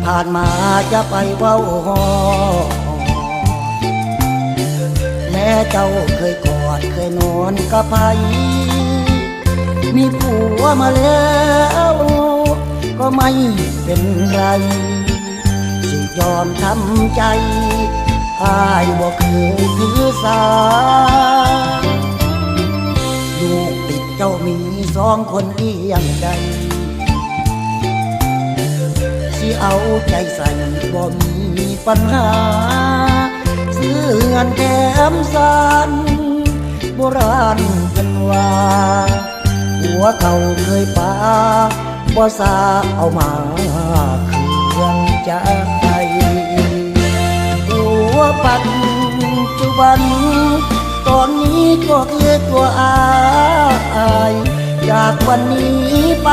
ອາດມາຈະໄປເວົ້າຮອດ ແມ້ເຈົ້າເຄີຍກອດເຄີຍນອນກັບໃຜ ມີຜົວມາແລ້ວກໍໄມ່ເປັນໄລ ຊິຍອມທຳໃຈ ອ້າຍບໍ່ເຄີຍຖືສາ ລູກຕິດເຈົ້າມີສອງຄົນລ້ຽງໄດ້ ຊິເອົາໃຈໃສ່ບໍ່ມີປັນຫາ ຊື້ເຮືອນແຖມຊານ ໂບລານເພິ່ນວ່າ ຜົວເກົ່າເຄີຍປາ ບໍ່ສາເອົາມາເຄືອງໃຈ ຜົວປັດຈຸບັນ ຕອນນີ້ກໍຄືຕົວອ້າຍ ຈາກວັນນີ້ໄປ